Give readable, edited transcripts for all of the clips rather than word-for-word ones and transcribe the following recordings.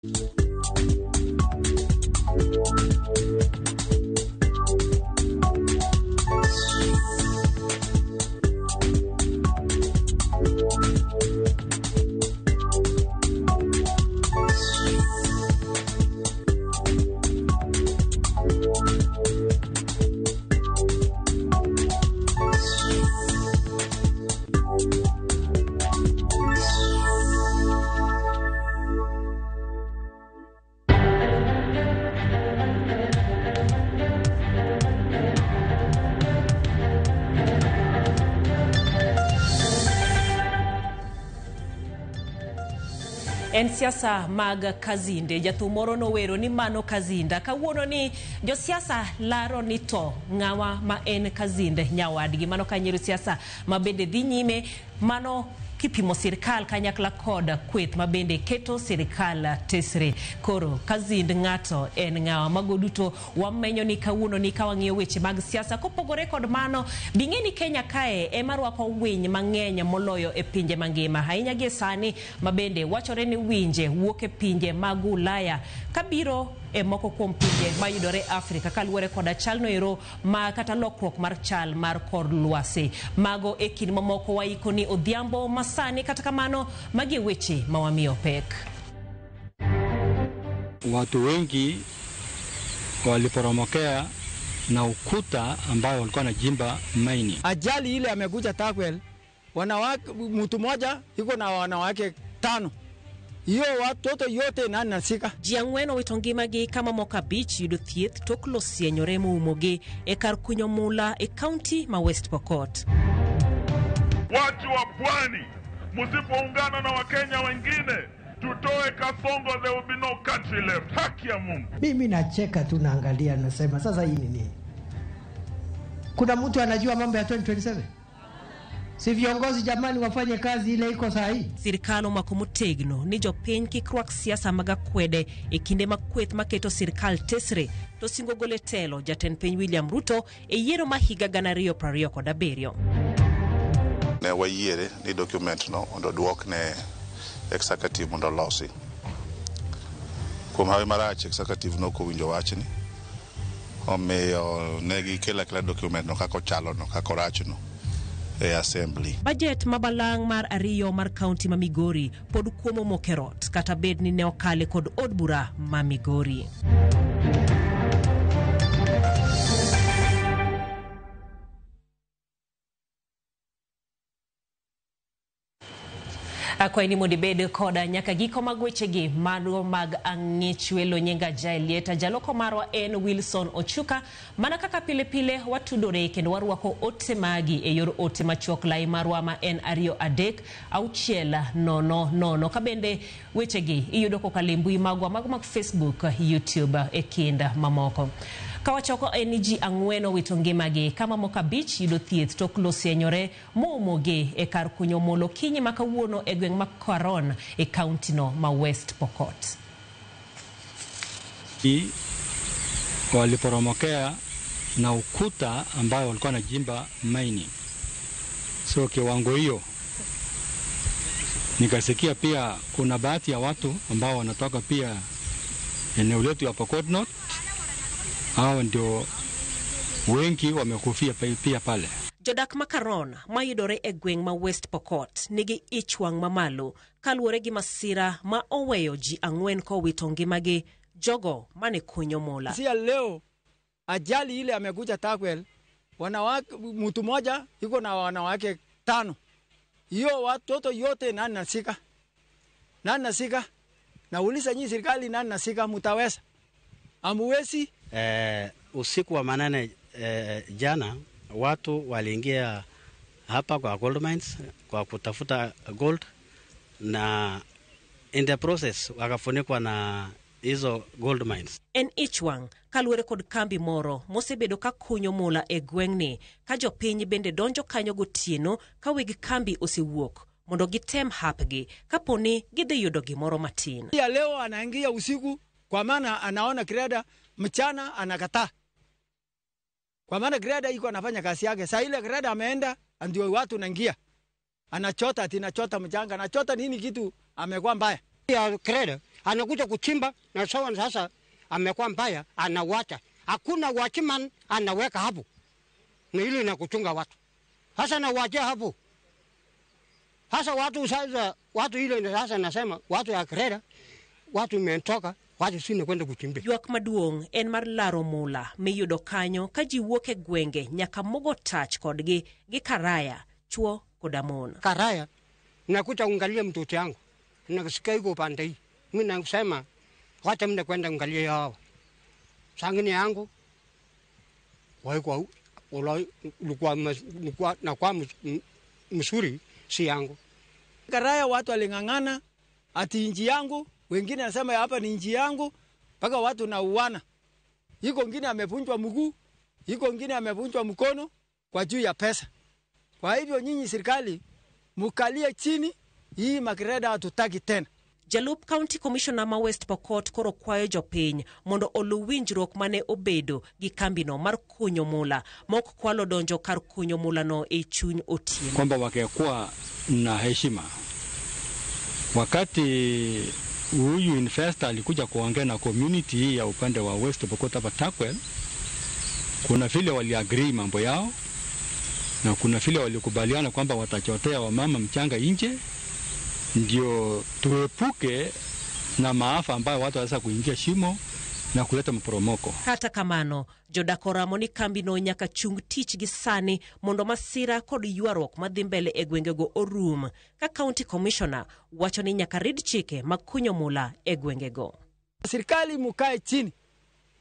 En siasa mag Kazinde, jathum moro nowero ni mano Kazinda. Kawuono ni josiasa laro ni to ng'awa ma en Kazinde nyawadgi. Mano kanyiero siasa ma bende dhi nyime, mano kipimo sirikal kanyakla kod kweth ma bende keto sirikal tesre. Koro Kazind ng'ato en ng'awa. Mago duto wamenyo ni kawuono ni ka wang'iyo weche mag siasa. Kopogore kod mano, bing'e ni Kenya kae ema rwako winy mang'eny moloyo e pinje mangima. Ahinya gie sani ma bende wachore ni winje wuok e pinje mag Ulaya kabiro e moko kuom pinje mayudore Afrika kaluwore koda chalno ero ma kata lokruok mar chal mar kor lwasi. Mago e kind mamoko waiko ni odhiambo masani, kata kamano magi e weche ma wamiyo pek. Watu wengi waliporomokea na ukuta ambao walikuwa wanachimba maini. Ajali ile amekuja Turkwel, wanawake, mtu mmoja yuko na wanawake 5. Hiyo watoto yote nani nasika. Ji ang'wen owito ngimagi kama moko abich yudo thieth tok losienyore moumogi e kar kunyo mula e kaunti ma West Pokot. Watu wa pwani, msipoungana na Wakenya wengine tutoe Kasongo, there will be no country left. Haki ya Mungu. Mimi nacheka tu, naangalia, nasema sasa hii ni nini? Kuna mtu anajua mambo ya 2027? Si viongozi jamani wafanye kazi ile iko saa hii. Sirikal omako motegno ni jopiny kik rwak siasa mag akwede e kinde ma kweth maketo sirikal tesre to singo golo e telo jatend piny William Ruto e yiero ma higa 2027. Ne wayiere ni document no mondo oduok ne executive mondo olosi. Kuom hawi marach, executive nok owinjo wachni, omiyo ne gikelo akela document no kaka ochalo no, kaka orachno e assembly. Bajet ma balang' mar ariyo mar kaunti ma Migori pod kuomo mokerot kata bed ni ne okale kod od bura ma Migori. Akwayi ni mondo ibed koda nyaka giko mag wechegi mago mag ang'ich welo. Nyinga Jaelieta, jaloko marwa en Wilson Ochuka. Mana kaka pile pile watudore kendo warwako ote magi e yor ote machuok lai marwa ma en 2 3 6 0 0. Kabende wechegi iyudo kokalo e mbui magwa mago mag Facebook, YouTube e kind mamoko. Kawachoko en ni ji 4 owito ngimagi kama moko 5 yudo thieth tok losienyore moumogi e kar kunyo molo kinyi ma kawuono e gweng' ma Karon e kaunti no ma West Pokot. Waliporomokea na ukuta ambayo walikuwa wanachimba maini. So kiwango hiyo nikasikia pia kuna baadhi ya watu ambao wanatoka pia eneo letu ya Pokot North, hao ndio wengi wamekufia pia pale. Jodak ma Karon mayudore e gweng' ma West Pokot nigi ich wang' mamalo kaluwore gi masira ma oweyo ji 4 kowito ngimagi, jogo mane kunyo mula. Sia leo ajali ile amekuja Turkwel, wanawake, mtu mmoja yuko na wanawake 5. Hiyo watoto yote nani nasika? Nani nasika? Nauliza nyinyi serikali, nani nasika? Mtaweza? Amuwezi? Usiku wa manane jana watu waliingia hapa kwa gold mines kwa kutafuta gold, na in the process wakafunikwa na hizo gold mines. En ich wang' kaluwore kod kambi moro mosebedo ka kunyo mula e gweng'ni ka jopiny bende donjo kanyo gotieno ka weg kambi osewuok mondo gitem hapgi kaponi gidhi yudo gimoro matin. Ya leo anaingia usiku kwa maana anaona greda, mchana anakataa. Kwa maana greda iko anafanya kazi yake. Saa ile greda ameenda ndio watu naingia. Anachota ati anachota mchanga, anachota nini kitu amekuwa mbaya. Ya kreda anakuja kuchimba na sawa, sasa amekuwa mbaya, anawacha. Hakuna watchman anaweka hapo. Ni ile na kuchunga watu. Sasa na wacha hapo. Sasa watu sasa watu ile sasa nasema watu ya kreda watu imetoka watu sine kwenda kuchimbia. Ywak maduong' en mar laro mula miyudo kanyo ka ji wuok e gwenge nyaka mogo tach kodgi gi karaya, chuo koda mon. Karaya nakuta ungalie mtoto yangu nakusikia yuko pande hii, mimi nakusema wacha mimi kwenda ungalie hao sangine yangu waiko ulikuwa na kwa msuri si yangu. Karaya watu waling'ang'ana ati inji yangu, wengine nasema hapa ni inji yangu, mpaka watu nauana. Iko ngine amevunjwa mguu, iko ngine amevunjwa mkono kwa juu ya pesa. Kwa hivyo nyinyi serikali mkalie chini, hii makreda hatutaki tena. Jalup County Commissioner ma West Pokot koro kwayo jopiny mondo oluw winjruok mane obedo gi kambino mar kunyo mula mok kwalo donjo kar kunyo mulano e chuny otieno. Kwamba wakekuwa na heshima. Wakati huyu investor alikuja kuongea na community hii ya upande wa West Pokot hapa Turkwel, kuna vile waliagree mambo yao na kuna vile walikubaliana kwamba watachotea wamama mchanga nje ndio tuepuke na maafa ambayo watu wanaweza kuingia shimo na kuleta mporomoko. Kata kamano, jodak oramo ni kambino nyaka chung tich gi sani mondo masira kod ywaruok madhi mbele e gwengego orum, ka County Commissioner wacho ni nyaka rid chike mag kunyo mula e gwengego. Serikali mukae chini,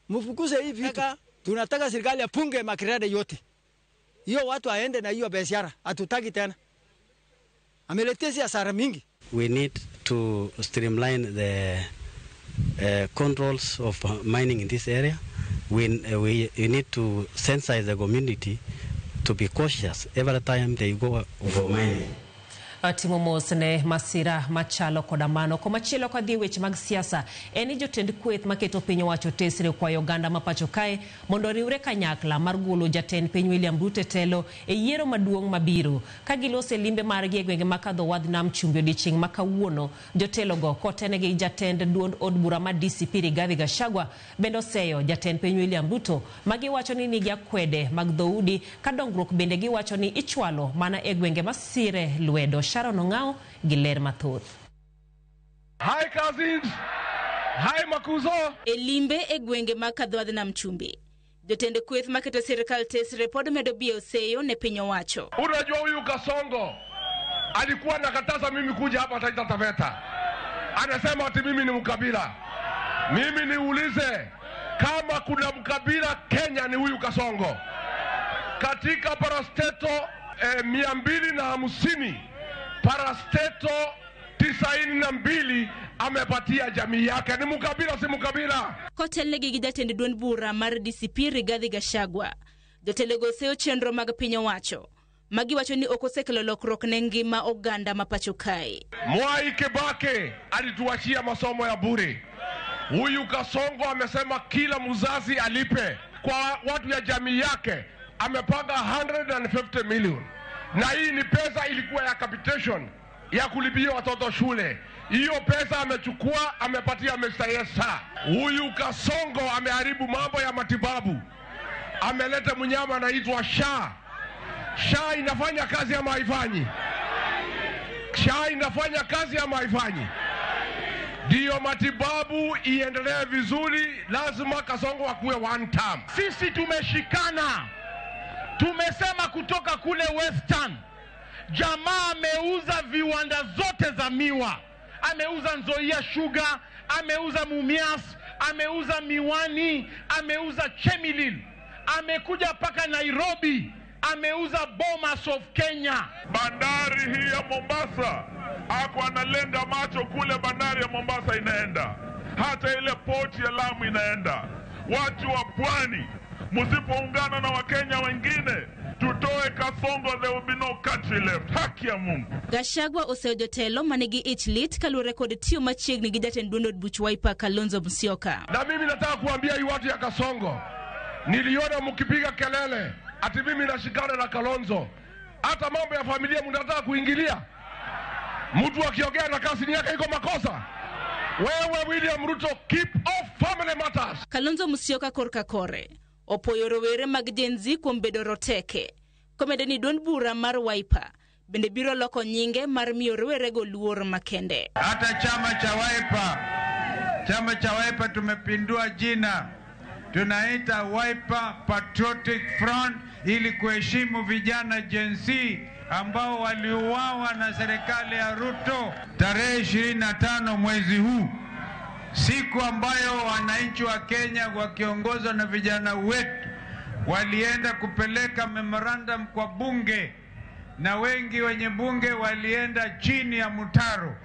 mfukuze hii vitu. Tunataka serikali apunge makreda yote. Hiyo watu aende na hiyo biashara, hatutaki tena. Ameletea hasara mingi. We need to streamline the controls of mining in this area. We need to sensitize the community to be cautious every time they go for mining. Timo mos ne masira machalo koda mano. Komachielo kadhi weche mag siasa en ni jotend kweth maketo piny owacho tesre kwayo oganda ma pacho kae mondo oriwre kanyakla mar golo jatend piny William Ruto e telo e yiero maduong' mabiro. Ka giloso e limbe margi e gwenge makadho wadh nam chumbi odiechieng' ma kawuono, jotelogo kotenegi jatend duond od bura ma DCP Rigathi Gachagua bende oseyo jatend piny William Ruto magiwacho ni nigi akwede mag dhoudi ka dongruok bende giwacho ni ichwalo mana e gwenge masire lwedo. Sharon Ong'ao gi ler mathoth. Hi cousins. Hi Makuzo. E limbe e gwenge mag kadho nam chumbi, jotend kweth maketo sirikal tesre pod medo biyo seyo ne piny owacho. Unajua huyu Kasongo alikuwa anakataza mimi kuja hapa Taita Taveta. Anasema ati mimi ni mkabila. Mimi niulize kama kuna mkabila Kenya ni huyu Kasongo. Katika parasteto 250 parasteto 92 amepatia jamii yake. Ni mkabila si mkabila? Kotelnegi gi jatend duond bura mar DCP Rigathi Gachagua, jotelo go seyo chenro mag piny owacho magiwacho ni ok osekelo lokruok ne ngima oganda ma pacho kae. Mwai Kibaki alituachia masomo ya bure. Huyu Kasongo amesema kila mzazi alipe kwa watu ya jamii yake. Amepanga 150 million. Na hii ni pesa ilikuwa ya capitation ya kulipia watoto shule. Hiyo pesa amechukua amepatia Mr. Yesa. Huyu Kasongo ameharibu mambo ya matibabu. Ameleta mnyama anaitwa SHA. SHA inafanya kazi ama haifanyi? SHA inafanya kazi ama haifanyi? Ndio matibabu iendelee vizuri, lazima Kasongo akuwe one term. Sisi tumeshikana. Tumesema kutoka kule Western, jamaa ameuza viwanda zote za miwa, ameuza Nzoia Sugar, ameuza Mumias, ameuza Miwani, ameuza Chemilil, amekuja paka Nairobi, ameuza Bomas of Kenya. Bandari hii ya Mombasa, ako analenga macho kule, bandari ya Mombasa inaenda, hata ile poti ya Lamu inaenda. Watu wa pwani, msipoungana na Wakenya wengine, tutoe Kasongo, there will be no country left. Haki ya Mungu. Gachagua oseyo jotelo manigi ich lit kaluwore kod tiyo machiegni gi jatend duond od buch Wiper Kalonzo Musyoka. Na mimi nataka kuambia hii watu ya Kasongo, niliona mkipiga kelele ati mimi nashikana na Kalonzo. Hata mambo ya familia mnataka kuingilia. Mtu akiongea na kasini yake iko makosa. Wewe William Ruto, keep off family matters. Kalonzo Musyoka korka kore opoyo rowere mag Gen Z kuom bedo roteke. Komedo ni duond bura mar Wiper bende biro loko nyinge mar miyo rowerego luor makende. Hata chama cha Wiper, chama cha Wiper tumepindua jina, tunaita Wiper Patriotic Front ili kuheshimu vijana Gen Z ambao waliuawa na serikali ya Ruto tarehe 25 mwezi huu, siku ambayo wananchi wa Kenya wakiongozwa na vijana wetu walienda kupeleka memorandum kwa bunge, na wengi wenye bunge walienda chini ya mtaro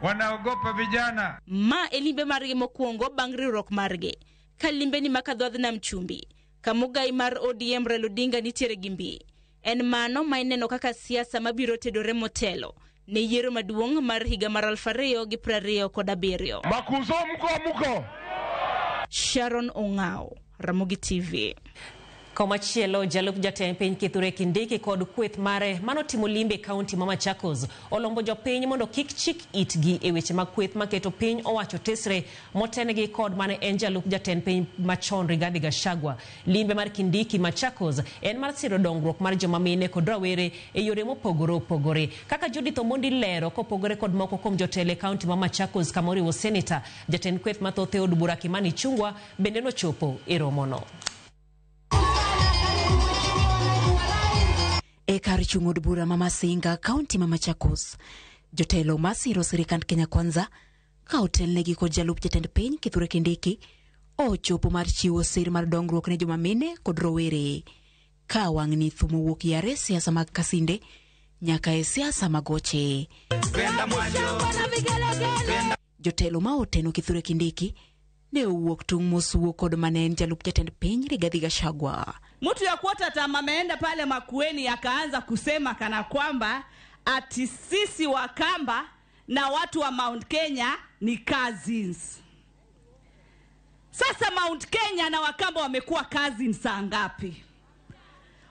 wanaogopa vijana. Ma e limbe margi mokwongo bang' riwruok margi ka limbe ni makadhodh nam chumbi kamugai mar ODM Raila Odinga nitiere gi mbi. En mano ma ineno kaka siasa mabiro tedore motelo ne yiero maduong' mar higa mar 2027. Makuzo mko mko. Sharon Ong'ao, Ramogi TV. Komachielo, jalup jatend piny Kithure Kindiki kod kweth mare manotimo limbe e kaunti ma Machakos olombo jopiny mondo kik chik itgi e weche mag kweth maketo piny owacho tesre motenegi kod mane en jalup jatend piny machon Rigathi Gachagua. Limbe mar Kindiki Machakos en mar siro dongruok mar joma mine kod rawere e yore mopogore opogore. Kaka Judith Omondi lero kopogore kod moko kuom jotelo e kaunti ma Machakos kama oriwo seneta, jatend kweth mathoth e od bura Kimani Ichung'wa bende nochopo e romono. E kar chung' od bura ma Masinga, kaunti ma Machakos, jotelo masiro sirikand Kenya Kwanza ka otelnegi kod jalup jatend piny Kithure Kindiki ochopo mar chiwo sir mar dongruok ne joma mine kod rowere. Ka wang'ni thum owuok yare siasa mag kasinde nyaka e siasa mag oche. Jotelo ma oteno Kithure Kindiki ne owuok tung' mosuo kod mane en jalup jatend piny Rigathi Gachagua. Mtu ya kuota tama ameenda pale Makueni akaanza kusema kana kwamba ati sisi Wakamba na watu wa Mount Kenya ni cousins. Sasa Mount Kenya na Wakamba wamekuwa cousins saa ngapi?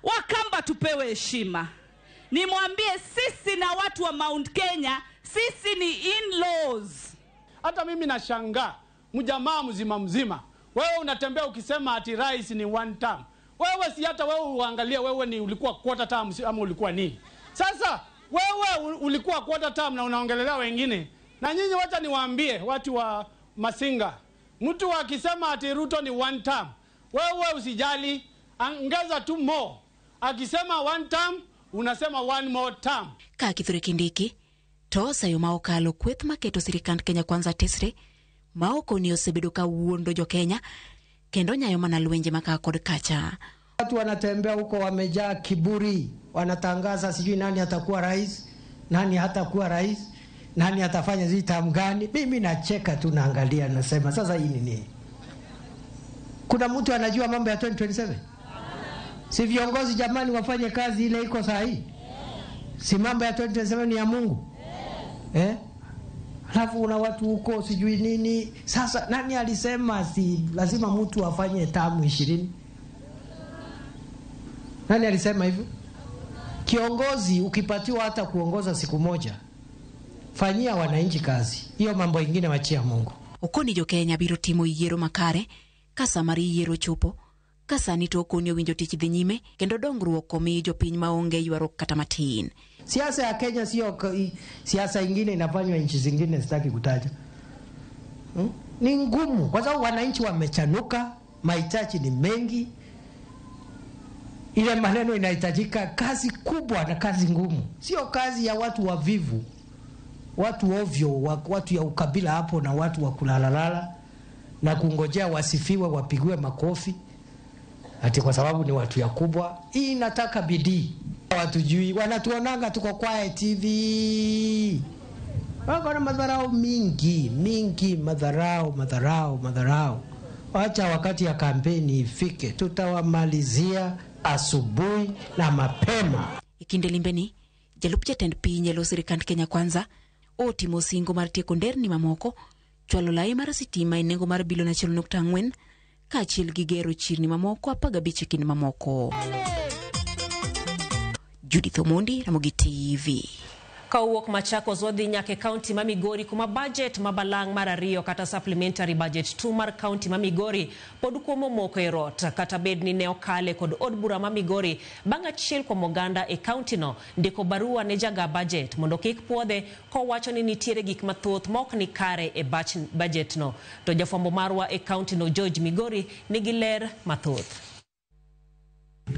Wakamba tupewe heshima. Nimwambie sisi na watu wa Mount Kenya, sisi ni in-laws. Hata mimi nashangaa mjamaa mzima mzima, wewe unatembea ukisema ati rais ni one term. Wewe si hata wewe uangalie wewe ni ulikuwa quarter term ama ulikuwa nini? Sasa wewe ulikuwa quarter term na unaongelelea wengine. Na nyinyi wacha niwaambie watu wa Masinga, mtu akisema ati Ruto ni one term, wewe usijali, ongeza tu more. Akisema one term, unasema one more term. Ka Kithure Kindiki to oseyo ma okalo kweth maketo sirikand Kenya Kwanza tesre ma ok oni osebedo ka wuondo jo Kenya kendo nyayo mana lwenje maka kod kacha. Watu wanatembea huko wamejaa kiburi, wanatangaza sijui nani atakuwa rais, nani hatakuwa rais, nani atafanya sijui term gani. Mimi nacheka tu, naangalia, nasema sasa hii ni nini? Kuna mtu anajua mambo ya 2027? Si viongozi jamani wafanye kazi ile iko sahihi? Si mambo ya 2027 ni ya Mungu? Eh? Alafu una watu huko sijui nini. Sasa nani alisema si lazima mtu afanye tamu 20? Nani alisema hivyo? Kiongozi ukipatiwa hata kuongoza siku moja, fanyia wananchi kazi. Hiyo mambo ingine wachia Mungu. Okoni jo Kenya biro timo yiero makare ka sama mar yiero chopo, ka sani to okoni owinjo tich dhi nyime kendo dongruok omi jopiny maonge ywaruok kata matin. Siasa ya Kenya sio siasa ingine inafanywa nchi zingine, sitaki kutaja. Ni ngumu kwa sababu wananchi wamechanuka, mahitaji ni mengi. Ile maneno inahitajika kazi kubwa na kazi ngumu, sio kazi ya watu wavivu, watu ovyo, watu ya ukabila hapo na watu wa kulalalala na kungojea wasifiwe wapigiwe makofi ati kwa sababu ni watu ya kubwa. Hii inataka bidii. Watujui, wanatuonanga tuko quiet TV. Wako na madharau mingi mingi, madharau madharau madharau. Wacha wakati ya kampeni ifike, tutawamalizia asubuhi na mapema. E kinde limbeni, jalup jatend piny e lo sirikand Kenya Kwanza otimo singo mar tieko nderni mamoko, chwalo lai mar sitima e nengo mar bilion 1.4 kaachiel gi gero chirni mamoko 15 e kind mamoko. Judith Omondi, Ramogi TV. Ka owuok Machakos wadhi nyaka e kaunti ma Migori kuma budget ma balang' mar ariyo kata supplementary budget 2 mar kaunti ma Migori pod kuom omoko e rot kata bed ni ne okale kod od bura ma Migori bang' achiel kuom oganda e kaunti no ndiko barua ne jaga budget mondo kik puodhe kowacho ni nitiere gik mathoth ma ok ni kare e budget no. To jafwambo marwa e kaunti no George Migori nigi ler mathoth.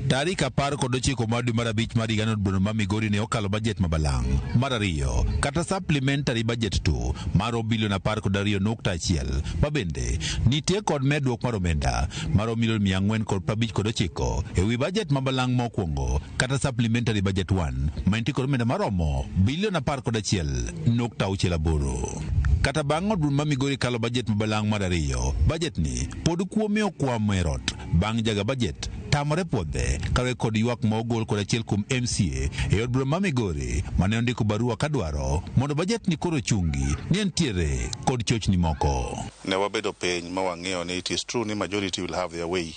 Tarik 19 mar dwe mar abich mar higa od bura ma Migori ne okalo bajet ma balang' mar ariyo kata supplementary budget 2 mar bilion 12.1 ma bende nitie kod medruok mar omenda mar milion 459 ewi bajet ma balang' mokwongo kata supplementary budget 1 ma nitie kod omenda maromo bilion 11.68. Kata bang' od bura ma Migori kalo bajet ma balang' mar ariyo, bajet ni pod kuome okwamo e rot bang' jaga bajet tamore puodhe kaluwore kod ywak ma ogol kod achiel kuom MCA e od bura ma Migori mane ondiko barua kadwaro mondo bajet ni koro chungi ni entiere kod chochni moko. Ne wabedo piny ma wang'iyo ni it is true ni majority will have their way,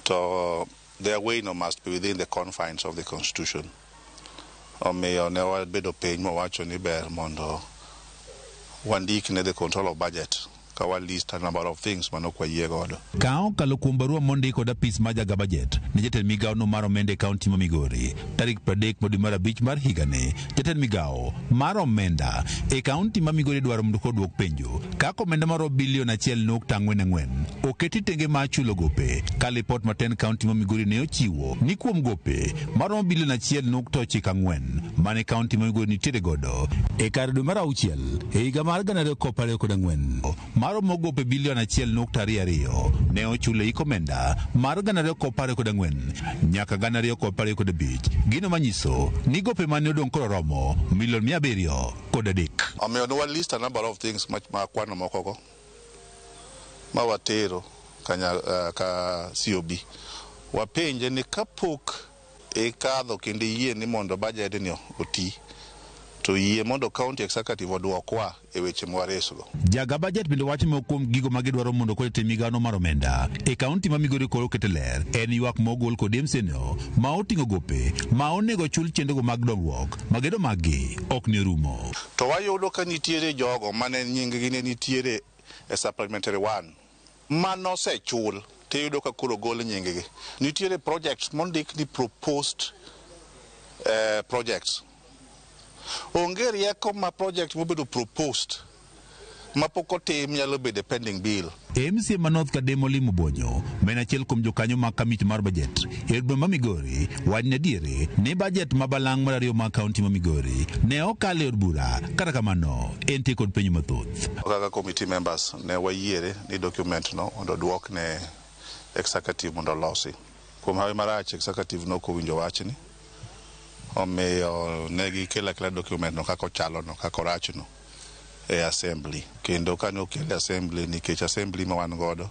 to their way no must be within the confines of the constitution. Omiyo ne wabedo piny ma wawacho ni ber mondo wandik ne the control of budget ka wa list a number of things mane ok wayie godo. Ka okalo kuom barua mondik kod apis mar jaga bajet ne jatend migawo no mar omenda e kaunti ma Migori tarik 30 dwe mar abich mar higani, jatend migawo mar omenda e kaunti ma Migori dwaro mondo koduok penjo kaka omenda maromo bilion 1.44 oketi tenge mar chulo gope ka lipot maten kaunti ma Migori ne ochiwo ni kuom gope maromo bilion 1.94 mane kaunti ma Migori nitiere godo e kar dwe mar auchiel e higa mar 2024 maromo gope bilion 1.22 ne ochulo e hik omenda mar 2024 nyaka 2025, gino manyiso ni gope mane odong' koro romo milion 703. Omiyo ne wa list a number of things ma kwano moko go ma watero ka COB wapenje ni kapok ikadho kendo iyie ni mondo budget ni oti, to yie mondo county executive oduokwa e weche mwaresgo. Jaga bajet bende wacho moko kuom gigo ma gidwaro mondo koro tim migao mar omenda e kaunti ma Migori koro oket ler en ywak mogol kod MCA no ma oting'o gope ma onego chul chenrogo mag dongruok ma gedo maggi ok ne orumo. To wayudo ka nitiere jogo mane nying-gi ne nitiere e supplementary 1 manosechul tiyudo ka koro gol nying-gi. Nitiere projects mondik ni proposed projects. Onge rieko ma project mobedo proposed mapok otim nyalo bedo pending bill. MCA ma North Kademo Limo Bonyo ma en achiel kuom jokanyo mag kamiti mar bajet e od bura ma Migori wach ne adieri ni bajet ma balang' mar ariyo mag kaunti ma Migori ne okal e od bura, kata kamano entie kod penjo mathoth. Kaka committee members ne wayiere ni document no mondo oduok ne executive mondo olosi. Kuom hawi marach executive nok owinjo wachni, omiyo ne gikelo akela document no kaka ochalo no, kaka orach no e assembly. Kendo kane okele assembly, nikech assembly ma wan godo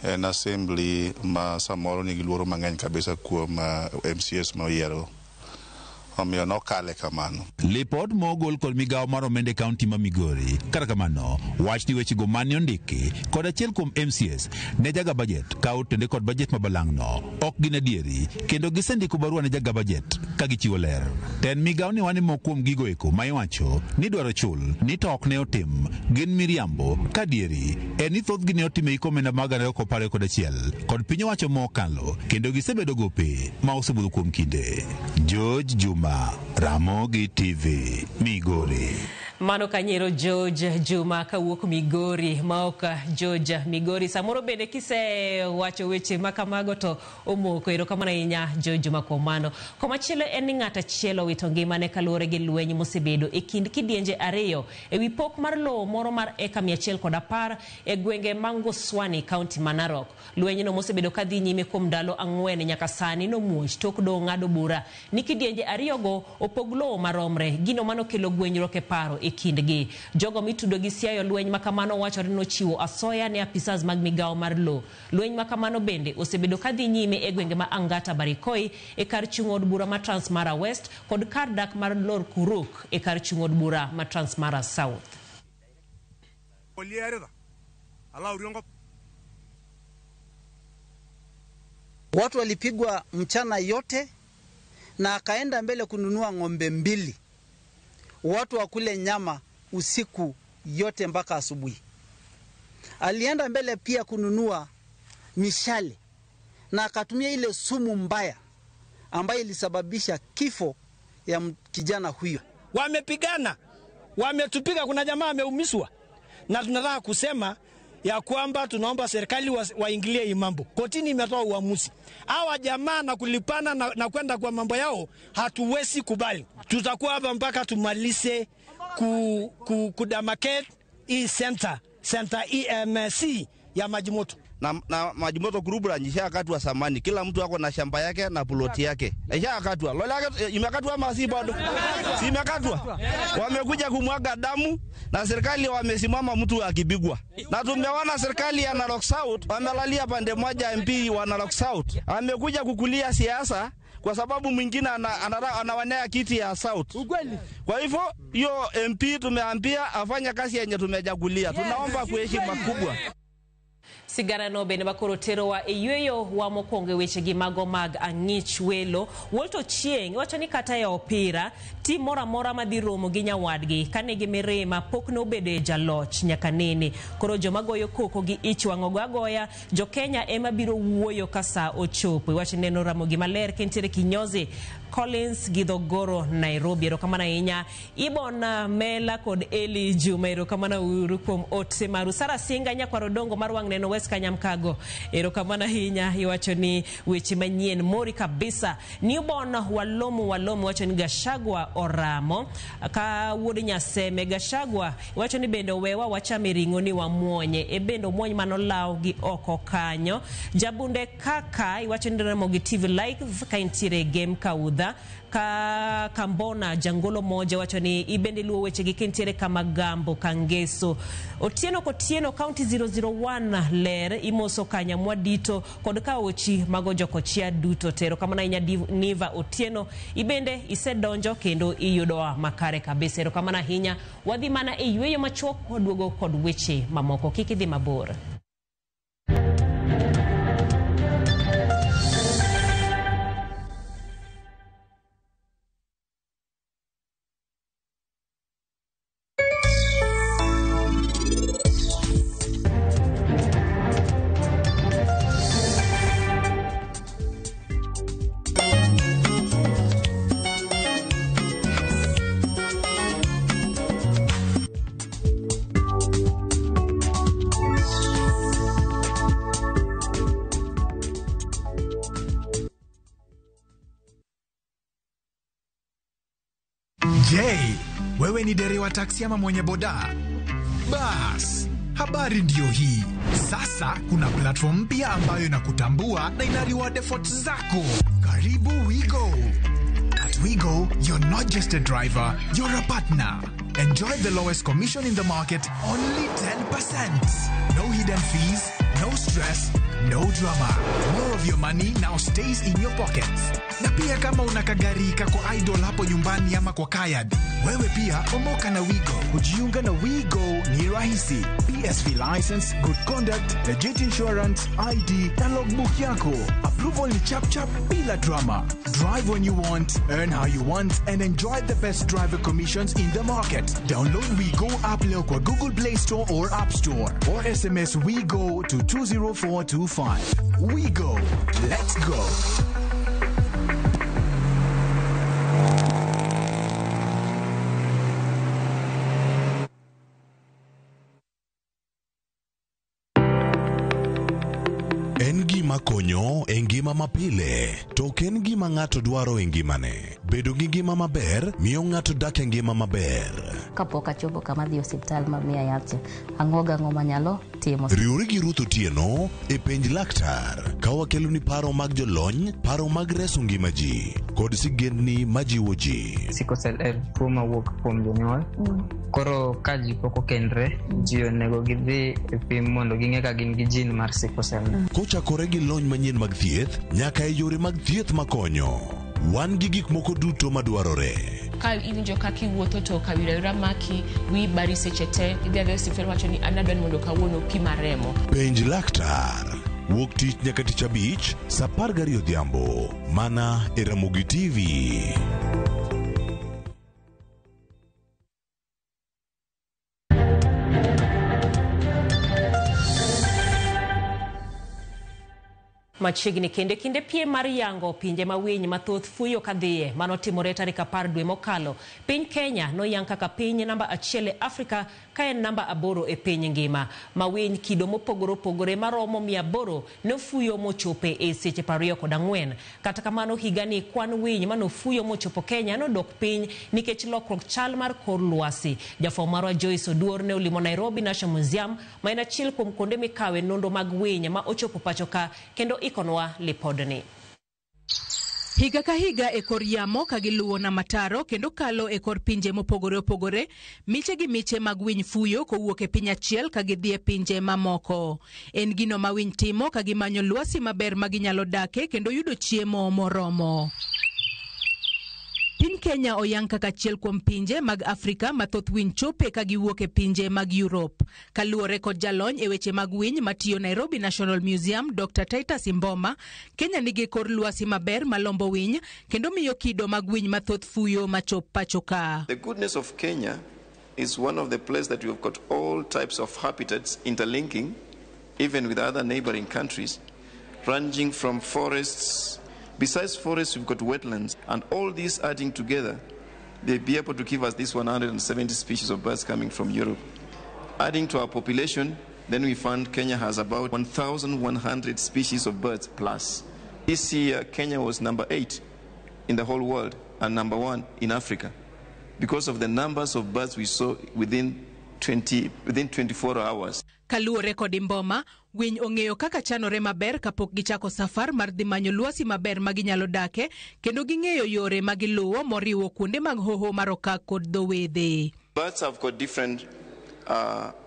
en assembly ma samoro nigi luoro mang'eny kabisa kuom MCAs ma oyiergo, omiyo nokale kamano. Lipot mogol kod migawo mar omenda e kaunti ma Migori kata kamano wach ni wechego mane ondiki kod achiel kuom MCAs ne jaga bajet ka otende kod bajet ma balang' no ok gin adieri kendo gisendiko barua ne jaga bajet ka gichiwo ler. Ten migawo ni wane moko kuom gigo eko ma iwacho ni dwaro chul ni to ok ne otim gin miriambo ka adieri en ni thothgi ne otim e hik omenda mag 2021 kod piny owacho mokalo kendo gisebedo gope ma osebudho kuom kinde. George Juma, Ramogi TV, Migori. Mano kanyero George Juma kawuok Migori, maok George Migori. Samoro bende kisewacho weche makamago to omoko. Erokamano ahinya George Juma kuom mano. Komachielo en ni ng'at achiel owito ngimane kaluwore gi lweny mosebedo e kind kidienje ariyo ewi pok mar lowo moro mar eka 110 e gwenge ma Ngoswani, kaunti ma Narok. Lwenyno mosebedo kadhi nyime kuom ndalo 4 nyaka sani nomuoch tok doho ng'ado bura ni kidienje ariyogo opog lowo maromre, gino manokelo gwenyruok e paro e kindgi. Jogo mitudo gi siayo lweny makamano wachore nochiwo asoya ne apisas mag migawo mar lowo. Lweny makamano bende osebedo kadhi nyime e gwenge ma Angata Barikoi e kar chung' od bura ma Transmara West kod kar dak mar Lor Kuruk e kar chung' od bura ma Transmara South. Watu walipigwa mchana yote na akaenda mbele kununua ng'ombe 2. watu wakule nyama usiku yote mpaka asubuhi. Alienda mbele pia kununua mishale na akatumia ile sumu mbaya ambayo ilisababisha kifo ya kijana huyo. Wamepigana, wametupiga, kuna jamaa ameumizwa, na tunataka kusema ya kwamba tunaomba serikali waingilie hii mambo. Kotini imetoa uamuzi, hawa jamaa na kulipana na kwenda kwa mambo yao hatuwezi kubali. Tutakuwa hapa mpaka tumalize kudemarcate hii center EMC ya Majimoto. Na Majimoto Group Ranch ishakatwa samani, kila mtu ako na shamba yake na ploti yake ishakatwa. Lole yake imekatwa ama si bado? Si imekatwa? Wamekuja kumwaga damu na serikali wamesimama mtu akipigwa. Na tumeona serikali ya Narok South wamelalia pande moja, MP wa Narok South amekuja kukulia siasa kwa sababu mwingine anawanea kiti ya South. Kwa hivyo hiyo MP tumeambia afanye kazi yenye tumejagulia. Tunaomba kuheshima kubwa. Sigara bende makoro terowa e yweyo wa mokwongo e wechegi mago mag ang'ich welo. Walter Ochieng wacho ni kata e opira tim moro amora madhi romo gi nyawadgi kanigi mirima pok nobedo e jaloch nyaka nene. Koro joma goyo koko gi ich wang' ogo agoya jo Kenya ema biro wuoyo ka saa ochopo. Iwacho neno Ramogi maler kentiere kinyozi Collins Githogoro Nairobi. Erokamano ahinya Ibon Mela kod Eli Juma, erokamano uru kuom ote maru. Sara Singa nyakwar Odongo mar wang' neno West Kanyamkago, erokamano ahinya. Iwacho ni weche manyien mori kabisa. Newborn Walomu wacho ni Gachagua oramo ka wuod Nyaseme. Gachagua iwacho ni bende owewa wachame ring'o ni wamuonye, e bende omuony manolaw gi oko kanyo. Jabunde kaka iwacho ni Ramogi TV live ka intiere game kaudha ka Kambona Jangolo moja wacho ni ibende luo weche gi kintiere Kamagambo Kangeso. Otieno Kotieno County 001 ler imoso kanya mwadito kod kaochi mago jokochia duto tero kamano ahinya Niva Otieno, ibende isedonjo kendo iyudowa makare kabisa. Erokamano ahinya. Wadhi mana e yweyo machuok waduogo kod weche mamoko, kik idhi mabor. Je, wewe ni dereva taksi ama mwenye boda? Bas, habari ndiyo hii. Sasa kuna platform mpya ambayo inakutambua na ina reward efforts zako. Karibu WeGo. At WeGo, you're not just a driver, you're a partner. Enjoy the lowest commission in the market, only 10%. No hidden fees, no stress, no drama. More of your money now stays in your pockets. Na pia kama una kagari kako idle hapo nyumbani ama kwa kayad, wewe pia omoka na WeGo. Kujiunga na WeGo ni rahisi. PSV license, good conduct, legit insurance, ID na logbook yako. Approval ni chap chap bila drama. Drive when you want, earn how you want and enjoy the best driver commissions in the market. Download WeGo app leo kwa Google Play Store or App Store or SMS WeGo to 20425. WeGo. Let's go. En gima konyo e ngima mapile, to ok en gima ng'ato dwaro e ngimane. Bedo gi ngima maber miyo ng'ato dak e ngima maber. Kapok achopo kama dhi osiptal ma miya yath cha, ang'o gang'o manyalo timo. Riwri gi Ruth Otieno e Penj Laktar ka wakeloni paro mag jolony, paro mag reso ngima ji kod sigendni majiwo ji. Sickle cell en tuo mawuok kuom jonyuol. Koro ka ji pok okendre, ji onego gidhi e pim mondo ging'e ka gin gi gene mar sickle cell. Kochakore gi lony manyien mag thieth nyaka e yore mag thieth makonyo, wan gi gik moko duto madwarore. Ka iwinjo kaka iwuotho to kawira maki, wiyi bari seche te, idhi adhiya e osiptal wacho ni an adwa ni mondo kawuono pima remo. Penj Laktar wuok tich nyaka tich abich saa 12 odhiambo mana e Ramogi TV. Machiegni kende kinde piem mar yango pinje ma winy mathoth fuyo kadhiye manotimore tarik 10 dwe mokalo. Piny Kenya noyang kaka piny namba 1 e Afrika ka en namba 8 e piny ngima. Ma winy kido mopogore opogore maromo 800 nofuyo mochope e seche 24. Kata kamano higani kwan winy manofuyo mochopo Kenya nodok piny nikech lokruok chal mar kor lwasi. Jafwambo marwa Joyce Oduor ne olimo Nairobi National Museum ma en achiel kuom kuonde mikawe nonro mag winy ma ochopo pacho ka kendo ikonwa lipodni. Higa ka higa e kor yamo ka giluwo nam ataro kendo kalo e kor pinje mopogore opogore, miche gi miche mag winy fuyo kowuok e piny achiel ka gidhi e pinje mamoko. En gino ma winy timo ka gimanyo lwasi maber ma ginyalo dake kendo yudo chiemo moromo. Piny Kenya oyang kaka achiel kuom pinje mag Afrika ma thoth winy chope ka giwuok e pinje mag Europe. Kaluwore kod jalony e weche mag winy matiyo Nairobi National Museum, Dr. Titus Imboma, Kenya nigi kor lwasi maber malombo winy kendo miyo kido mag winy mathoth fuyo machop pacho ka. The goodness of Kenya is one of the places that we've got all types of habitats interlinking, even with other neighboring countries, ranging from forests. Besides forests, we've got wetlands, and all these adding together, they'll be able to give us this 170 species of birds coming from Europe. Adding to our population, then we found Kenya has about 1,100 species of birds plus. This year, Kenya was number 8 in the whole world and number 1 in Africa because of the numbers of birds we saw within 24 hours. Kaluwore kod Imboma, winy ong'eyo kaka chanore maber kapok gichako safar mar dhi manyo lwasi maber ma ginyalo dake kendo ging'eyo yore ma giluwo moriwo kuonde mag hoho mar okak kod dho wedhe. Birds have got different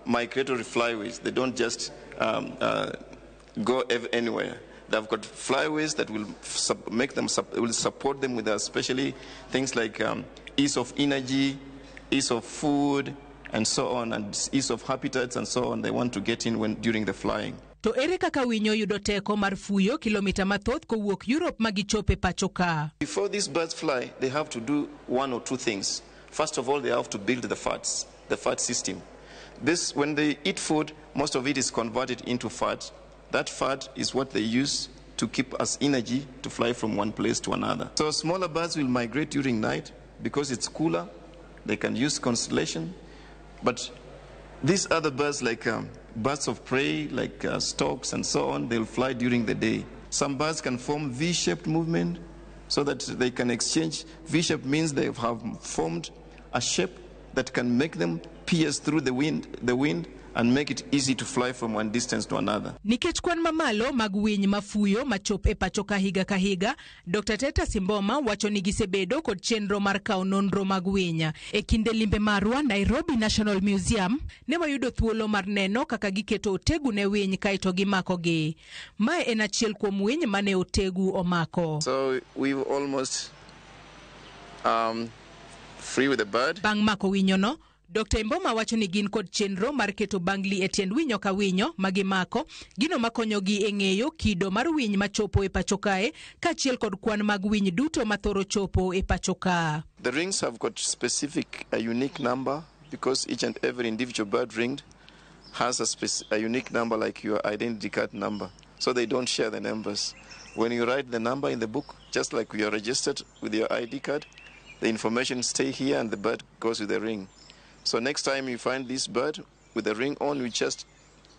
migratory flyways. They don't just go anywhere. They've got flyways that will make them will support them with especially things like ease of energy, ease of food, and so on, and ease of habitats and so on. They want to get in when during the flying. To ere kaka winyo yudo teko mar fuyo kilomita mathoth kowuok Europe ma gichope pacho ka? Before these birds fly, they have to do one or two things. First of all, they have to build the fats, the fat system. This, when they eat food, most of it is converted into fat. That fat is what they use to keep as energy to fly from one place to another. So smaller birds will migrate during night because it's cooler. They can use constellation. But these other birds, like birds of prey, like storks and so on, they'll fly during the day. Some birds can form V-shaped movement so that they can exchange. V-shaped means they have formed a shape that can make them pierce through the wind and make it easy to fly from one distance to another. Nikech kwan mamalo mag winy mafuyo machop e pacho ka higa ka higa, Dr. Titus Imboma wacho ni gisebedo kod chenro mar kawo nonro mag winy. E kinde limbe marwa Nairobi National Museum, ne wayudo thuolo mar neno kaka giketo otegu ne winy kaeto gimakogi. Mae en achiel kuom winy mane otegu omako. So we've almost free with the bird. Bang' mako winyono, Dr. Imboma wacho ni gin kod chenro mar keto bangli e tiend winyo ka winyo ma gimako, gino makonyogi e ng'eyo kido mar winy machopo e pacho kae, kaachiel kod kwan mag winy duto mathoro chopo e pacho ka. The rings have got specific, a unique number because each and every individual bird ringed has a unique number like your identity card number. So they don't share the numbers. When you write the number in the book, just like you are registered with your ID card, the information stay here and the bird goes with the ring. So next time you find this bird with the ring on, you just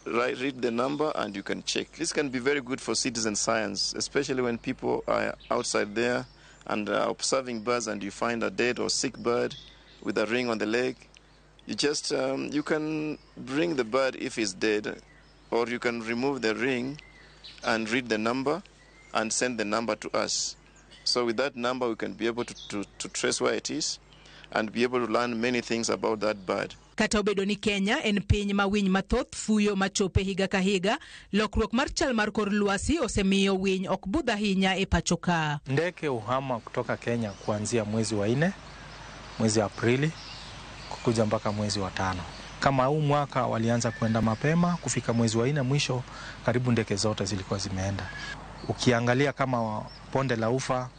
read the number and you can check. This can be very good for citizen science, especially when people are outside there and are observing birds and you find a dead or sick bird with a ring on the leg. You just you can bring the bird if it's dead, or you can remove the ring and read the number and send the number to us. So with that number, we can be able to trace where it is and be able to learn many things about that bird. Kata obedo ni Kenya en piny ma winy mathoth fuyo machope higa ka higa, lokruok mar chal mar kor lwasi osemiyo winy ok budh ahinya e pacho ka. Ndege uhama kutoka Kenya kuanzia mwezi wa 4, mwezi Aprili, kukuja mpaka mwezi wa 5. Kama huu mwaka walianza kwenda mapema, kufika mwezi wa 4 mwisho karibu ndege zote zilikuwa zimeenda. Ukiangalia kama bonde la Ufa,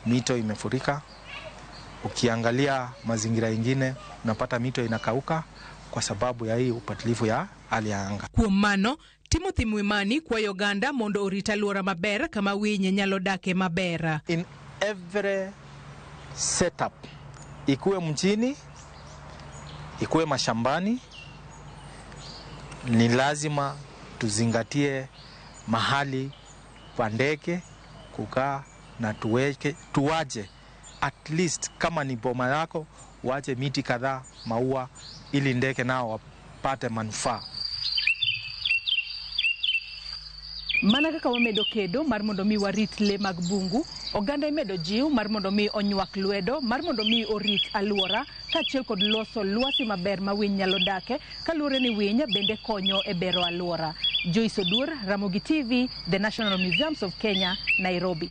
mito imefurika. Ukiangalia mazingira ingine unapata mito inakauka kwa sababu ya hii upatilifu ya hali ya anga. Kuom mano, Timothy Mwimani kwayo oganda mondo orit alwora maber kama winy nyalo dake maber. In every setup, ikuwe mjini, ikuwe mashambani, ni lazima tuzingatie mahali pa ndege kukaa na tuweke, tuwache at least kama ni boma yako wache miti kadhaa, maua, ili ndege nao wapate manufaa. Mana kaka wamedo kedo mar mondo mi warit le mag bungu, oganda imedo jiw mar mondo mi onywak lwedo mar mondo mi orit alwora kaachiel kod loso lwasi maber ma winy nyalo dake kaluwore ni winy bende konyo e bero alwora. Joyce Odur, Ramogi TV, The National Museums of Kenya, Nairobi.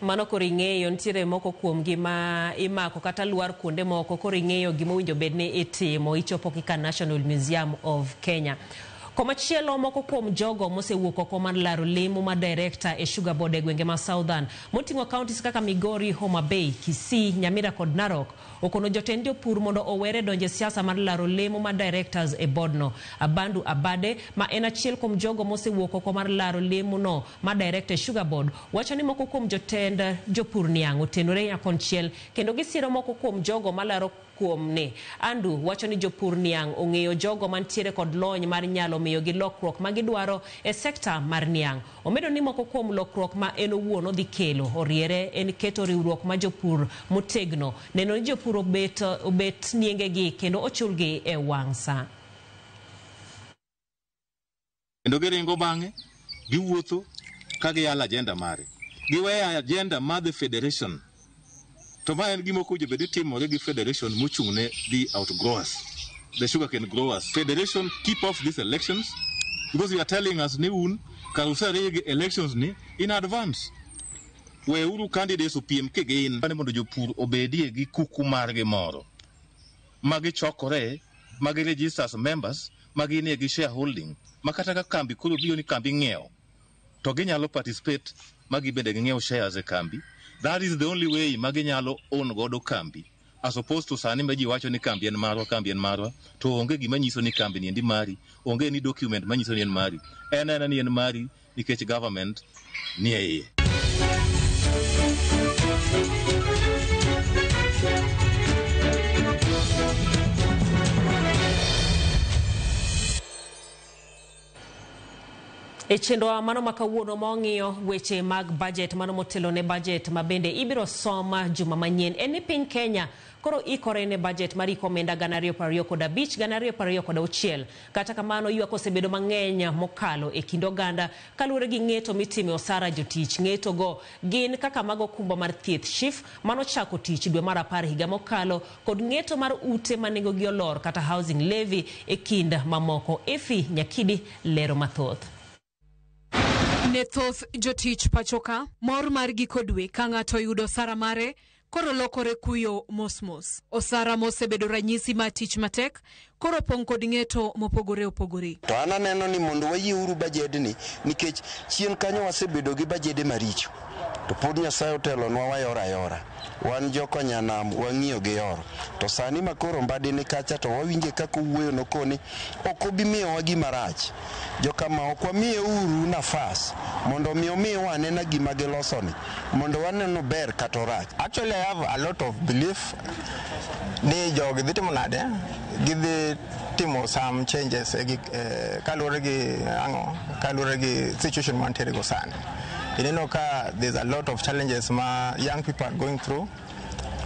Mano koro ing'eyo nitiere moko kuomgi ma imako kata lwar kuonde moko, koro ing'eyo gima owinjo bed ni itimo ichopo kika National Museum of Kenya. Komachielo, moko kuom jogo mosewuok oko mar laro lemo mar director e Sugar Board e gwenge ma Southern moting'o counties kaka Migori, Homa Bay, Kisii, Nyamira kod Narok okono jotend jopur mondo owere donjo e siasa mar laro lemo mar directors e boardno. Abandu Abade, ma en achiel kuom jogo mosewuok oko mar laro lemo no mar director e Sugar Board, wacho ni moko kuom jotend jopur niang' otenore nyakonchiel kendo gisiro moko kuom jogo malaro kuom ni. Andu wacho ni jopur niang' ong'eyo jogo mantiere kod lony mar nyalo miyogi lokruok ma gidwaro e sekta mar niang'. Omedo ni moko kuom lokruok ma en owuon odhi kelo oriere en keto riwruok ma jopur motegno, neno ni jopur obet niengegi kendo ochulgi e wang' sa. Kendo giringo bang'e, giwuotho ka giyalo agenda mare. Giweyo agenda mar the federation. To ma en gima ok owinjo bed ni timore gi federation mochung' ne the outgrowers, the sugarcane growers. Federation keep off these elections because you are telling us ni un kar userig elections ni in advance. Weuru candidates opiem kigin mondo jopur obedie gi kuku margi moro ma gichokore, ma gi register as members, ma ginie gi shareholding, ma kata ka kambi koro biro ni kambi ng'iewo, to ginyalo participate ma gibende ging'iew shares e kambi. That is the only way ma ginyalo own godo kambi, as opposed to sani ma ji wacho ni kambi en marwa, kambi en marwa, to onge gima nyiso ni kambi ni endi mari, onge ni document manyiso ni en mari. En ena ni en mari nikech government ni e iye. E chenro mano ma kawuono ma ong'iyo weche mag budget, mano motelo ne budget ma bende ibiro som juma manyien, en ni piny Kenya koro ikore ne budget mar hik omenda 2025 2026. Kata kamano, ywak osebedo mang'eny mokalo e kind oganda kaluwore gi ng'eto mitime osara jotich. Ng'eto go gin kaka mag okumba mar thieth SHIF manochako tich dwe mar 10 higa mokalo, kod ng'eto mar ute ma nengogi olor kata housing levy e kind mamoko. Efi Nyakidi lero mathoth. Ne thoth jotich pachoka, mor mar giko dwe ka ng'ato yudo osara mare koro lokore kuyo mosmos. Osara mosebedo ranyisi mar tich matek koro pong' kod ng'eto mopogore opogore. To an aneno ni mondo wayieuru bajedni nikech chien kanyo wasebedo gi bajede maricho. To pod Nyasaye otelonwa wayoro ayora. Wan jokonyanam wang'iyo gi yoro. To sani ma koro Mbadi ni kacha to wawinje kaka owuoyo nokoni ok obi miyowa gima rach. Jokama ok wamiye uru nafas mondo mi omiwa anena gima gilosoni mondo waneno ber kata orach. Actually, I have a lot of belief ni jogi dhi timo nade, gidhi timo some changes e gik kaluwore gi ang'o, kaluwore gi situation mantiere go sani. Ineno ka there's a lot of challenges ma young people are going through.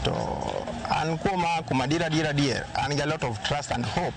To an kuoma kuom adier adier adier, an gi a lot of trust and hope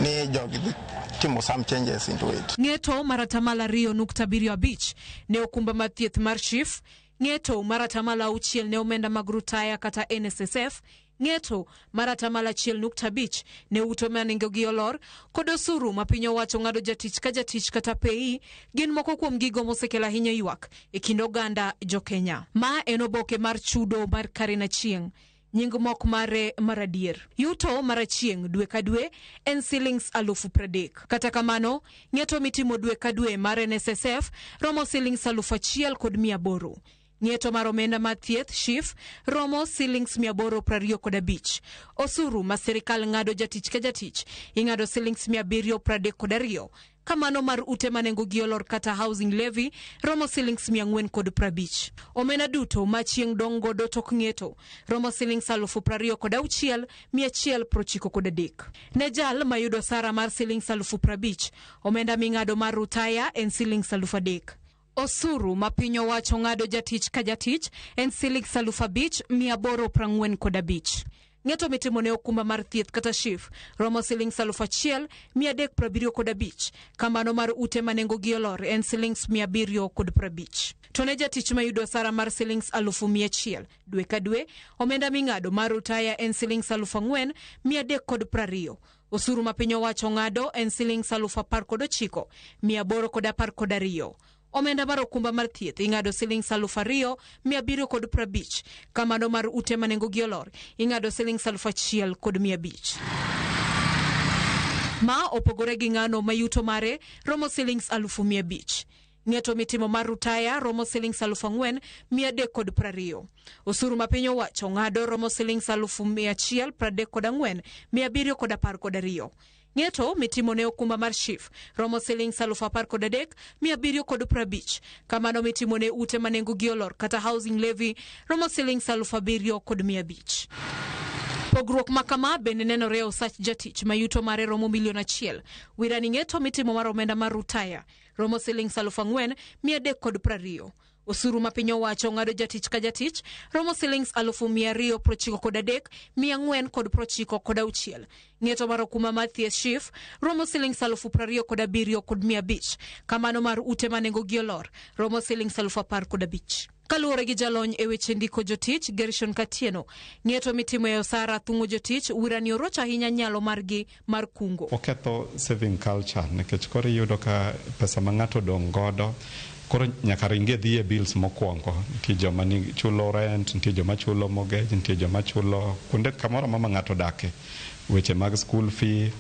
ni jogi dhi timo some changes into it. Ng'eto mar 2.75% ne okumba mar thieth mar SHIF, ng'eto mar 6% ne omenda mag rutaya kata NSSF, ng'eto mar 1.5% ne ute ma nengogi olor, kod osuru ma piny owacho ng'ado jatich ka jatich kata PAYE gin moko kuom gigo mosekelo ahinya ywak e kind oganda jokenya. Ma en oboke mar chudo mar Karen Achieng'. Nying mok mare mar adier. Yuto mar Achieng' dwe ka dwe en silings 30,000. Kata kamano, ng'eto mitimo dwe ka dwe mar NSSF romo silings 1,800. Ng'eto mar omenda mar thieth SHIF romo silings 825. Osuru ma sirikal ng'ado jatich ka jatich ing'ado silings 732. Kamano mar ute ma nengogi olor kata housing levy romo silings 450. Omenda duto ma chieng' dong' godo tok ng'eto romo silings 26,193. Ne jal mayudo osara mar silings 50,000, omenda ming'ado mar rutaya en silings 3,000. Osuru ma piny owacho ng'ado jatich ka jatich en silings 5,845. Ng'eto mitimo ne okumba mar thieth kata SHIF romo silings 1,375. Kamano mar ute ma nengogi olor en silings 750. To ne jatich mayudo osara mar silings 100,000 dwe ka dwe, omenda ming'ado mar rutaya en silings 4,320. Osuru ma piny owacho ng'ado en silings 19,812. Omenda mar okumba mar thieth ing'ado silings 2,750. Kamano mar ute ma nengogi olor ing'ado silings 1,500. Ma opogore gi ng'ano ma yuto mare romo silings 500,000. Ng'eto mitimo mar rutaya romo silings 4,320. Osuru ma piny owacho ng'ado romo silings 134,712. Ng'eto mitimo ne okumba mar SHIF romo silings 13,750. Kamano mitimo ne ute ma nengogi olor kata housing levy romo silings 7,500. Pogruok ma kama bende nenore e osach jatich ma yuto mare romo 1 milion. Wirani ng'eto mitimo mar omenda mar rutaya romo silings 4,320. Osuru ma piny owacho ng'ado jatich ka jatich romo silings 293,496. Ng'eto mar okumba mar thieth SHIF romo silings 27,500. Kamano mar ute ma nengogi olor romo silings 15,000. Kaluwore gi jalony e weche ndiko jotich Gershon Katieno, ng'eto mitimo e osara thung'o jotich wirani orocho ahinya nyalo margi mar kungo. Oketho saving culture nikech koro iyudo ka pesa ma ng'ato odong' godo koro nyaka ringe dhi e bills mokwongo. Nitie joma ni chulo rent, nitie joma chulo mortgage, nitie joma chulo kuonde kamoro amora ma ng'ato odake. Weche mag school fee,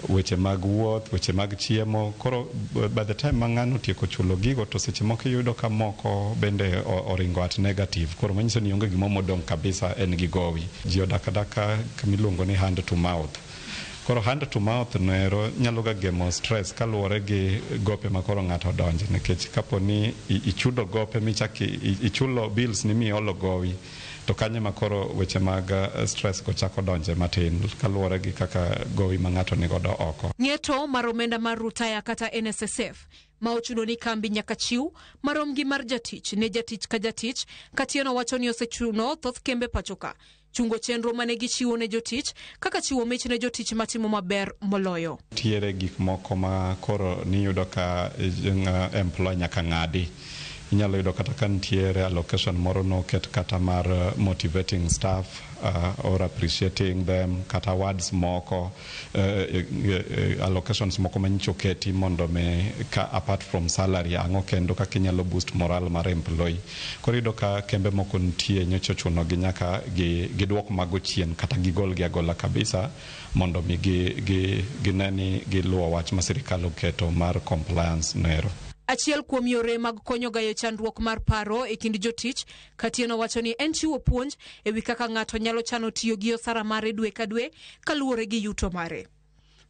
weche mag wuoth, weche mag chiemo. Koro by the time ma ng'ano otieko chulo gigo to seche moko iyudo ka moko bende oringo at negative. Koro manyiso ni onge gimoro modong' kabisa en gi gowi. Ji odak adaka kamiluongo ni hand to mouth. Koro hand to mouth noero nyalo ga gemo stress kaluwore gi gope ma koro ng'ato odonje nikech kapo ni ichudo gope michak ichulo bills ni miolo gowi to kanyo ema koro weche mag stress go chako donje matin kaluwore gi kaka gowi ma ng'ato nigodo oko. Ng'eto mar omenda mar rutaya kata NSSF ma ochuno ni kambi nyaka chiw marom gi mar jatich ne jatich ka jatich. Katieno wacho ni osechuno thoth kembe pachoka chungo chenro mane gichiwo ne jotich kaka chiwo mich ne jotich matimo maber moloyo. Nitiere gik moko ma koro niyudo ka employer nyaka ng'adi. Inyalo yudo kata ka nitiere allocation moro noket kata mar motivating staff or appreciating them kata awards moko, allocations moko manyicho oketi mondo mi ka apart from salary ang'o kendo kaka inyalo boost morale mar employee. Koro iyudo ka kembe moko nitie nyocha ochuno gi nyaka giduok mago chien kata gigol gi agola kabisa mondo mi gine ni giluwo wach ma sirikal oketo mar compliance noero. Achiel kuom yore mag konyo gayo chandruok mar paro e kind jotich, Katieno wacho ni en chiwo puonj e wi kaka ng'ato nyalo chano tiyo gi osara mare dwe ka dwe kaluwore gi yuto mare.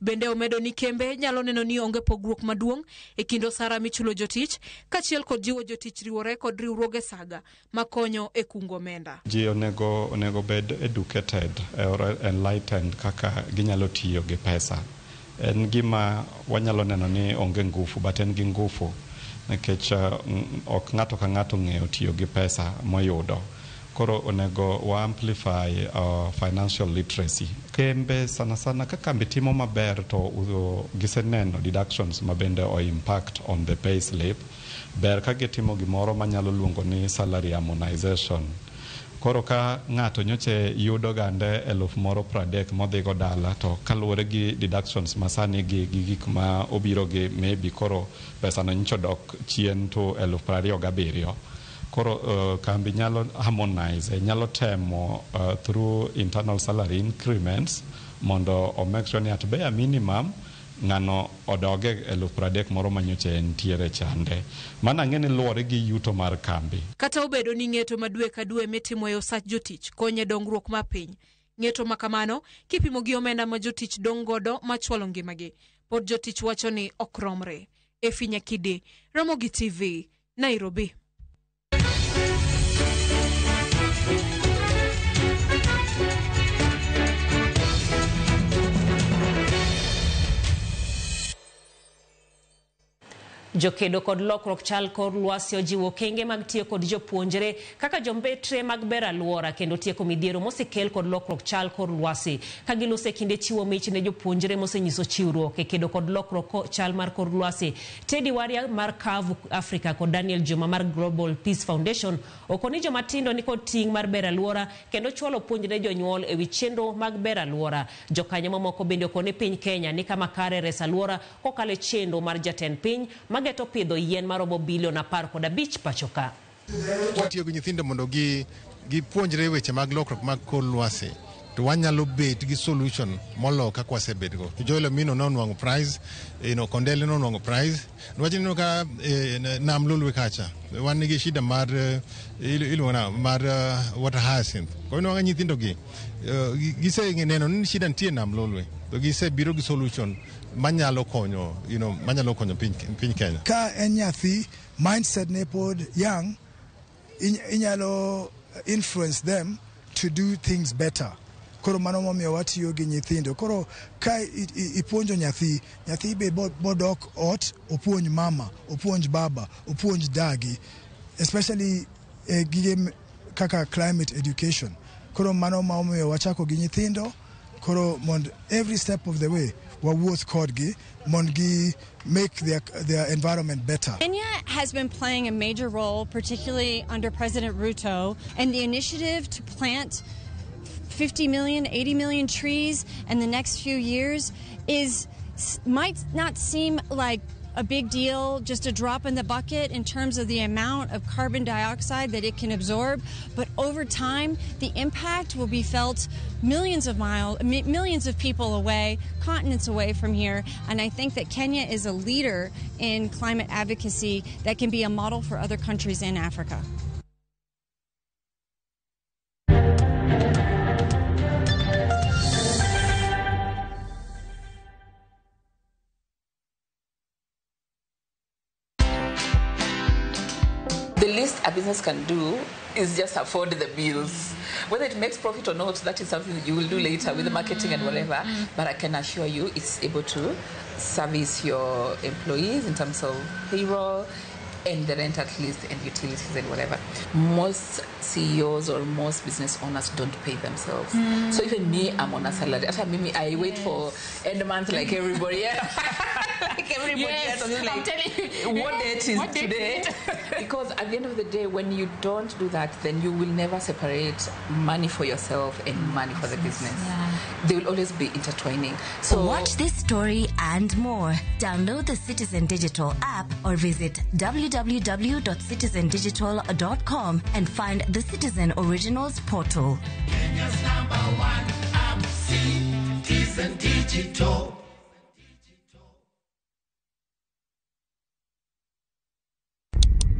Bende omedo ni kembe nyalo neno ni onge pogruok maduong' e kind osara michulo jotich kaachiel kod jiwo jotich riwore kod riwruoge saga makonyo e kungo omenda. Ji onego bed educated or enlightened kaka ginyalo tiyo gi pesa. En gima wanyalo neno ni onge ngufu but en gi ngufu nikech ok ng'ato ka ng'ato ong'eyo tiyo gi pesa moyudo. Koro onego wa amplify financial literacy. Kembe sana sana ka kambi timo maber to giseneno deductions ma bende o impact on the pay slip. Ber ka gitimo gimoro manyalo luongo ni salary harmonization. Koro ka ng'ato nyoche yudo gande 30,000 modhigo dala to kaluwore gi deductions masani gi gik ma obiro gi maybe koro pesa no nyocha odok chien to 27,000. Koro kambi nyalo harmonize, nyalo temo through internal salary increments mondo o make sure ni at bare minimum Ng'ano odoge 30,000 moro manyocha entiere chande. Mano ang'e ni luwore gi yuto mar kambi. Kata obedo ni ng'eto ma dwe ka dwe mitimo e osach jotich konyo e dongruok mar piny. Ng'eto ma kamano kipimo gi omenda ma jotich dong' godo machwalo ngimagi, pod jotich wacho ni ok romre. Efi Nyakide, Ramogi TV, Nairobi. Jokedo kod lokruok chal kor lwasi ojiwo okenge mag tiyo kod jopuonjre kaka jombetre mag bero alwora kendo tieko midhiero mosekel kod lokruok chal kor lwasi. Ka giloso e kinde chiwo mich ne jopuonjre mosenyiso chiwruok e kedo kod lokruok chal mar kor lwasi. Teddy Warrior mar Kavu Africa kod Daniel Juma mar Global Peace Foundation okoni joma tindo ni kod ting' mar bero alwora kendo chwalo puonj ne jonyuol ewi chenro mag bero alwora. Jokanyo mamoko bende okoni piny Kenya ni kama kare res alwora kokalo e chenro mar jatend piny mageto pidho yien maromo bilion 15 pacho ka. Watiyo gi nyithindo mondo gipuonjre weche mag lokruok mag kor lwasi to wanyalo bet gi solution moloyo kaka wasebetgo. Joel Omino nonwang'o prize, Kondele nonwang'o prize. Niwach ineno ka Nam Lolwe kacha wan nigi shida mar iluongo na mar water hyacinth. Koro inwang'o nyithindo gi giseneno ni shida nitie Nam Lolwe to gisebiro gi solution manyalo konyo manyalo konyo piny Kenya. Ka en nyathi mindset ne pod young, inyalo influence them to do things better. Koro mano momiyo watiyo gi nyithindo. Koro ka ipuonjo nyathi, nyathi be bodok ot, opuonj mama, opuonj baba, opuonj dagi, especially gige kaka climate education. Koro mano momiyo wachako gi nyithindo, koro mond every step of the way wawuoth kodgi mond gi make their environment better. Kenya has been playing a major role, particularly under President Ruto, and the initiative to plant 50 million, 80 million trees in the next few years might not seem like a big deal, just a drop in the bucket in terms of the amount of carbon dioxide that it can absorb, but over time, the impact will be felt millions of miles, millions of people away, continents away from here, and I think that Kenya is a leader in climate advocacy that can be a model for other countries in Africa. The least a business can do is just afford the bills. Whether it makes profit or not, that is something that you will do later with the marketing and whatever. But I can assure you it's able to service your employees in terms of payroll and the rent at least and utilities and whatever. Most CEOs or most business owners don't pay themselves. So even me, I'm on a salary. After me, I wait for end month like everybody else. Like everybody else. I'm like, I'm telling you, what date is what date today? Because at the end of the day, when you don't do that, then you will never separate money for yourself and money for the business. Yeah. They will always be intertwining. So watch this story and more. Download the Citizen Digital app or visit www.citizendigital.com and find the Citizen Originals portal. Kenya's number one app, Citizen Digital.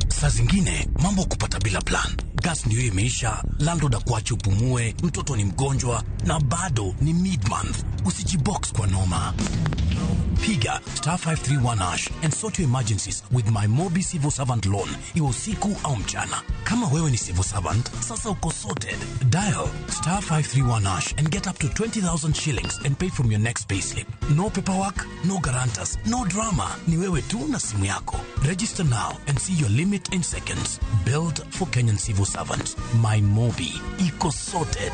Saa zingine mambo kupata bila plan. Gas ndio imeisha, landlord akuache upumue, mtoto ni mgonjwa na bado ni mid-month. Usijibox kwa noma. Piga star 531 hash and sort your emergencies with my Mobi Civil Servant Loan, iwe usiku au mchana. Kama wewe ni civil servant, sasa uko sorted. Dial star 531 hash and get up to 20,000 shillings and pay from your next payslip. No paperwork, no guarantors, no drama. Ni wewe tu na simu yako. Register now and see your limit in seconds. Build for Kenyan civil servants. My Mobi. Iko sorted.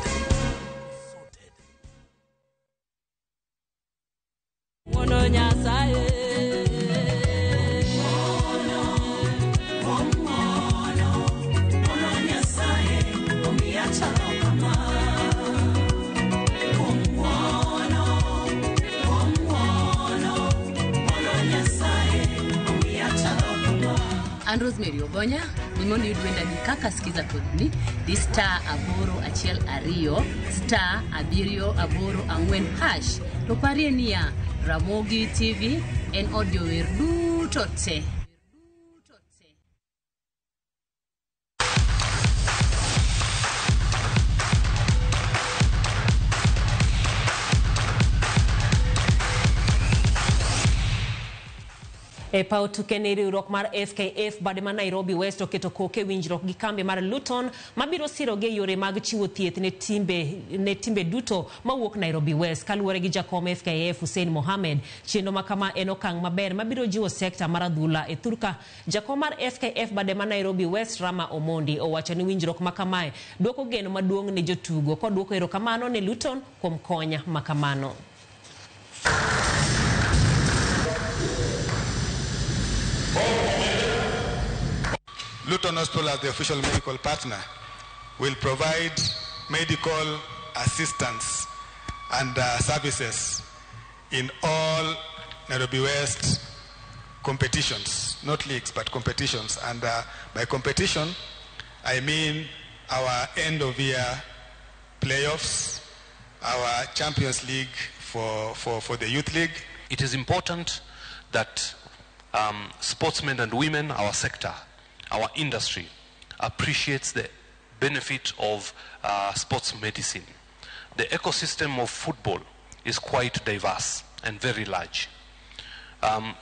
An Rosemary Ogonya, ni mondo iyud wendani kaka sikiza kodni, di star 8 1 2 star 7 8 4 hash. To parie niya, Ramogi TV en od jower duto te. E paw tuke ni riwruok mar FKF bade ma Nairobi West oketo koke winjruok gi kambi mar Luton mabiro sirogi e yore mag chiwo thieth ne timbe duto mawuok Nairobi West. Kaluwore gi jakom FKF Hussein Mohamed, chenro ma kama en okang' maber mabiro jiwo sekta mar adhula e thurka. Jakom mar FKF bade ma Nairobi West Rama Omondi owacho ni winjruok ma kamae duoko geno maduong' ne jotugo koduoko erokamano ne Luton kuom kony ma kamano. Luton Hospital, as the official medical partner, will provide medical assistance and services in all Nairobi West competitions, not leagues, but competitions. And by competition, I mean our end-of-year playoffs, our Champions League for the Youth League. It is important that sportsmen and women, our sector, our industry, appreciates the benefit of sports medicine. The ecosystem of football is quite diverse and very large.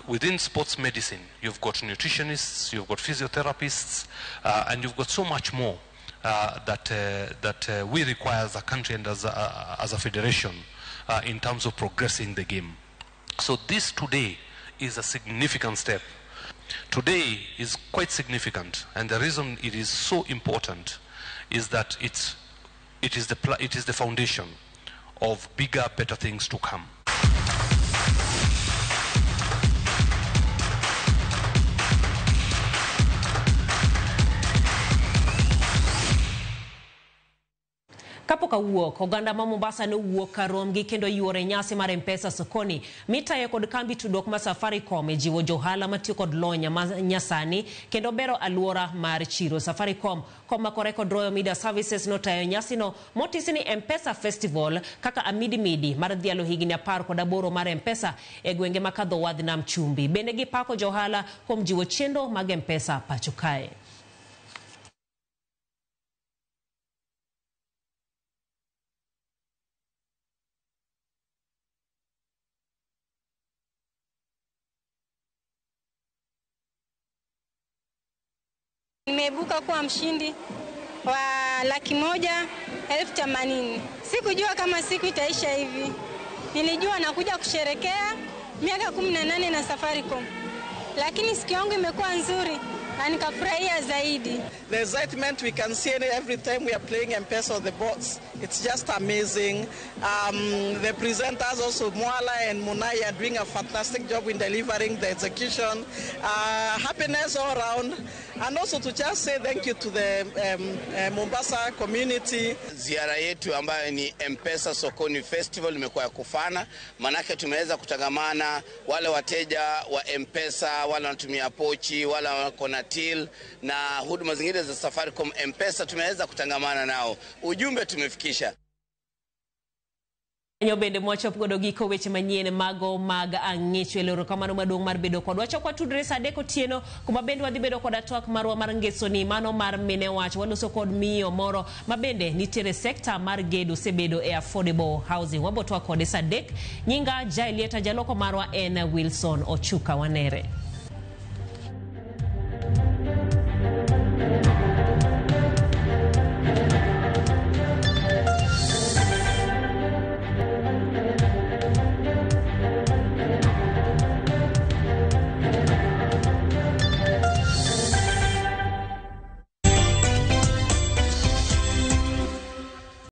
Within sports medicine, you've got nutritionists, you've got physiotherapists, and you've got so much more that we require as a country and as a federation in terms of progressing the game. So this today is a significant step. Today is quite significant, and the reason it is so important is that it is the foundation of bigger, better things to come. Kapok awuok, oganda ma Mombasa ne owuok kar romgi kendo yuore nyasi mar M-Pesa sokoni mitayo kod kambi tudruok ma Safaricom e jiwo johala matiyo kod lony ma nyasani kendo bero aluora mar chiro. Safaricom komakore kod Royal Media Services notayo nyasino motisi ni M-Pesa Festival kaka amidimidi mar dhialo higni 18 mar M-Pesa e gwenge makadho wadh nam chumbi. Bende gipako johala kuom jiwo chenro mag M-Pesa pacho kae. Nimeibuka kuwa mshindi wa 180,000. Sikujua kama siku itaisha hivi. Nilijua nakuja kusherekea miaka 18 na Safaricom. Lakini siku yangu imekuwa nzuri na nikafurahia zaidi. The excitement we can see every time we are playing M-Pesa on the boards, it's just amazing. The presenters also, Mwala and Munai, are doing a fantastic job in delivering the execution. Happiness all round. And also to just say thank you to the Mombasa community. Ziara yetu ambayo ni M-Pesa Sokoni Festival imekuwa ya kufana, manake tumeweza kutangamana wale wateja wa M-Pesa, wale wanatumia pochi, wale wako na till na huduma zingine za Safaricom M-Pesa, tumeweza kutangamana nao. Ujumbe tumefikisha. Nyo bende mwachop godo giko weche manyien mago mag ang'icho. Erokamano maduong' mar bedo kodwa. Wachako watudre saa 3 otieno kuma bende wadhi bedo koda twak marwa mar ngesoni mano mar mine wach. Waloso kod miyo moro ma bende nitiere sekta mar gedo osebedo e affordable housing. Wabo twak kode saa 3. Nyinga Jaelieta, jaloko marwa en Wilson Ochuka. Wanere.